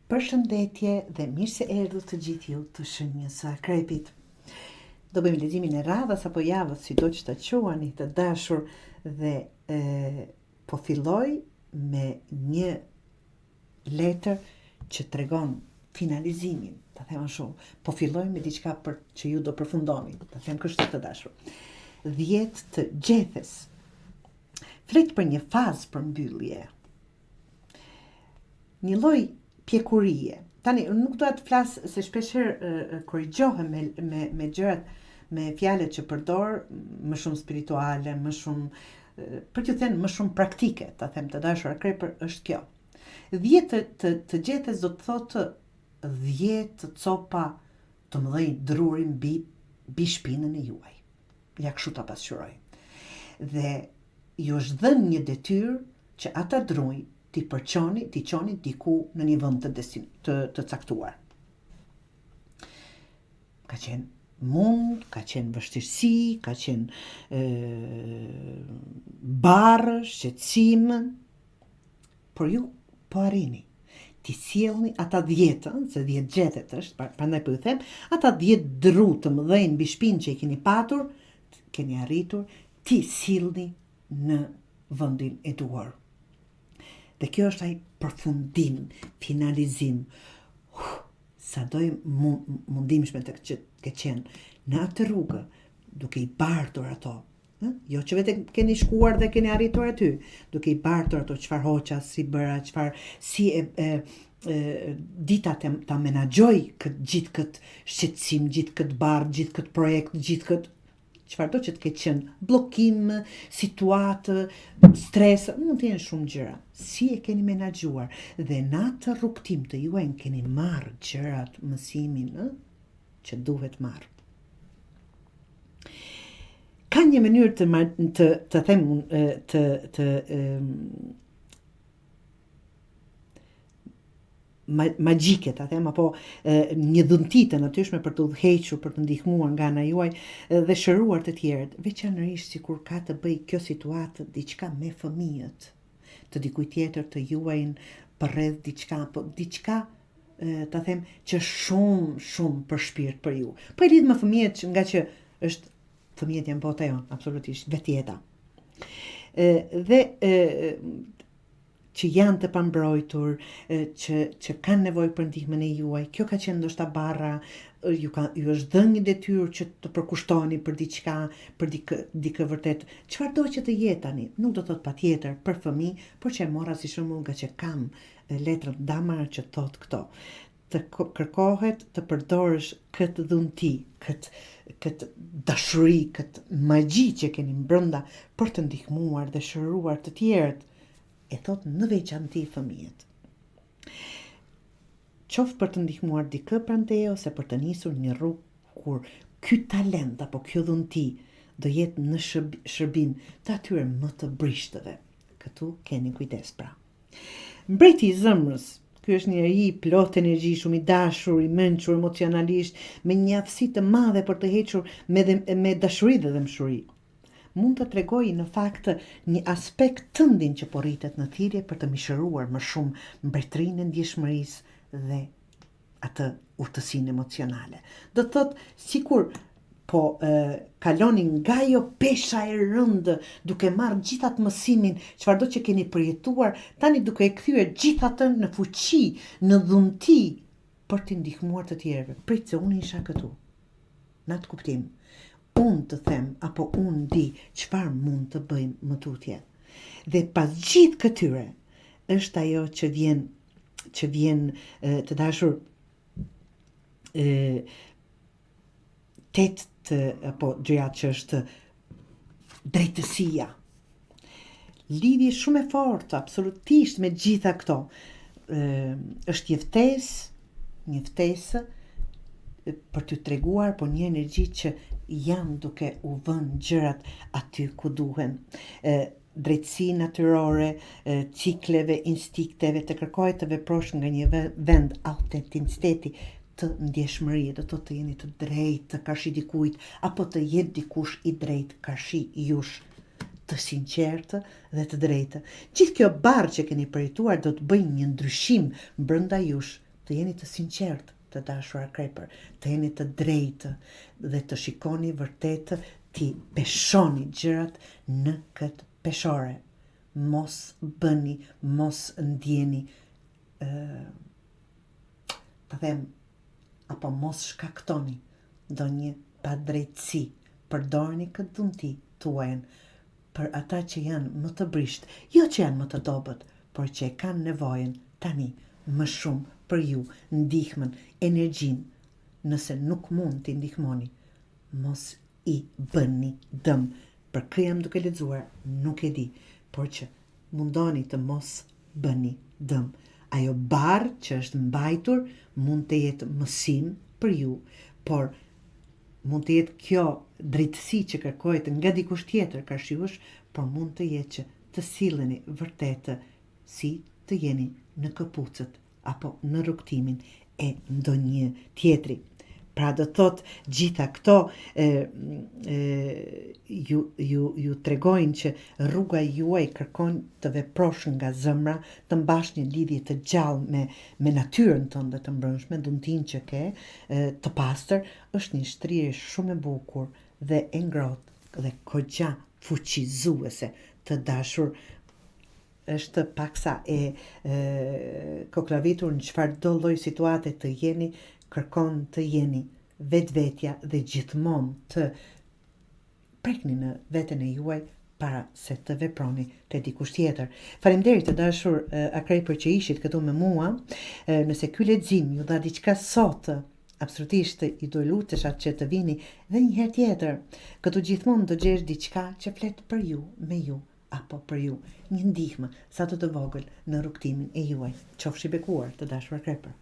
Përshëndetje dhe mirë se erdhët të gjithë ju të shenjës së akrepit. Do bëjmë leximin e radhës apo javës, sido që ta quani të dashur dhe e, po filloj me një letër që tregon finalizimin, ta them ashtu. Po filloj me diçka për që ju do përfundoni, ta them kështu të dashur. 10 të gjethes. Flet për një fazë përmbyllje. Një lloj pjekurie. Tani unë nuk dua të flas se shpesh herë korrigjohem me me me gjërat, me fjalët që përdor, më shumë spirituale, më shumë për t'ju thënë më shumë praktike, ta them të dashur akrepër është kjo. 10 të, të, të gjethes do të thotë 10 copa të mëdhenj druri mbi mbi shpinën e juaj. Ja kështu ta pasqyroj. Dhe ju është dhënë një detyrë që ata drunj t'i përçoni, t'i çoni diku në një vend të destin, të, të caktuar. Ka qenë mund, ka qenë vështirësi, ka qenë e, barrë, shqetësim, por ju po arrini t'i sjellni ata 10, se 10 gjethet është, pra, prandaj po ju them, ata 10 dru të mëdhenj mbi shpinë që i keni patur, keni arritur t'i sillni në vendin e duhur. Dhe kjo është ai përfundim, finalizim. Uh, sado e mundimshme të që ke qenë në atë rrugë, duke i bartur ato, ë? Jo që vetë keni shkuar dhe keni arritur aty, duke i bartur ato çfarë hoqa, si bëra, çfarë si e, e, e dita të, ta menaxhoj këtë gjithë këtë shqetësim, gjithë këtë barrë, gjithë këtë projekt, gjithë këtë çfarëdo që të ketë qenë, bllokim, situatë, stres, mund të jenë shumë gjëra. Si e keni menaxhuar dhe në atë rrugëtim të juajin keni marrë gjërat, mësimin, ë, që duhet marrë. Ka një mënyrë të të të them unë të të magjike, ta them, apo e, një dhunti të natyrshme për të udhëhequr, për të ndihmuar nga ana juaj dhe shëruar të tjerët, veçanërisht sikur ka të bëjë kjo situatë diçka me fëmijët, të dikujt tjetër të juajin përreth diçka, apo diçka ta them që shumë shumë për shpirt për ju. Po e lidh me fëmijët që nga që është fëmijët janë bota jonë, absolutisht vetë jeta. Ë dhe ë që janë të pambrojtur, që që kanë nevojë për ndihmën e juaj. Kjo ka qenë ndoshta barra, ju ka ju është dhënë një detyrë që të përkushtoheni për diçka, për dikë, dikë vërtet. Çfarëdo që të jetë tani, nuk do të thotë patjetër për fëmijë, por që e mora si shembull nga që kam letrën damar që thotë këto. Të kërkohet të përdorësh këtë dhunti, këtë këtë dashuri, këtë magji që keni brenda për të ndihmuar dhe shëruar të tjerët, e thotë në veçanti fëmijët. Qoftë për të ndihmuar dikë pranë teje ose për të nisur një rrugë kur ky talent apo kjo dhunti do jetë në shërbim të atyre më të brishtëve. Këtu keni kujdes pra. Mbreti i zemrës, ky është njeri plot energji, shumë i dashur, i mençur emocionalisht, me një aftësi të madhe për të hequr me, dhe, me dashuri dhe dhembshuri. Mund të tregojë në fakt një aspekt tëndin që po rritet në thirrje për të mishëruar më shumë mbretërinë e ndjeshmërisë dhe atë urtësinë emocionale. Do të thotë, sikur po e, kaloni nga ajo pesha e rëndë, duke marrë gjithë atë mësimin, çfarëdo që keni përjetuar, tani duke e kthyer gjithë atë në fuqi, në dhunti, për t'i ndihmuar të tjerëve. Prit se unë isha këtu. Në atë kuptim, unë të them apo unë di çfarë mund të bëjmë më tutje. Dhe pas gjithë këtyre, është ajo që vjen që vjen të dashur e, tetë të, apo gjëja që është drejtësia. Lidhje shumë e fortë, absolutisht me gjitha këto. Ë është një ftesë, një ftesë për t'ju treguar por një energji që janë duke u vënë gjërat aty ku duhen. Ë drejtësi natyrore, cikleve, instinkteve, të kërkohet të veprosh nga një vend autenticiteti të ndjeshmërie, do të thotë të jeni të drejtë karshi dikujt apo të jetë dikush i drejtë karshi jush, të sinqertë dhe të drejtë. Gjithë kjo barrë që keni përjetuar do të bëjë një ndryshim brenda jush. Të jeni të sinqertë, të dashur akrepër, të jeni të drejtë dhe të shikoni vërtet t'i peshoni gjërat në këtë peshore. Mos bëni, mos ndjeni, ë ta them, apo mos shkaktoni ndonjë padrejtësi. Përdorni këtë dhunti tuajën për ata që janë më të brishtë, jo që janë më të dobët, por që e kanë nevojën tani më shumë për ju, ndihmën, energjinë, nëse nuk mund t'i ndihmoni, mos i bëni dëm. Për kë jam duke lexuar, nuk e di, por që mundoni të mos bëni dëm. Ajo barrë që është mbajtur mund të jetë mësim për ju, por Mund të jetë kjo drejtësi që kërkohet nga dikush tjetër karshi jush, por mund të jetë që të silleni vërtet si të jeni në këpucët apo në rrugëtimin e ndonjë tjetri. Pra do të thotë gjitha këto e, e, ju, ju, ju tregojnë që rruga juaj kërkon të veprosh nga zemra, të mbash një lidhje të gjallë me, me natyrën tënde të mbrendshme, dhuntinë që ke, të pastër, është një shtrirje shumë e bukur dhe e ngrohtë dhe goxha fuqizuese të dashur është paksa e, e koklavitur në çfarëdo lloj situate të jeni, kërkon të jeni vetvetja dhe gjithmonë të prekni në veten e juaj para se të veproni te dikush tjetër. Faleminderit të dashur akrepër që ishit këtu me mua. Nëse ky lexim ju dha diçka sot, absolutisht ju do lutesha që të vini dhe një herë tjetër. Këtu gjithmonë do gjesh diçka që flet për ju, me ju apo për ju. Një ndihmë, sado të vogël në rrugëtimin e juaj. Qofshi bekuar, të dashur akrepër.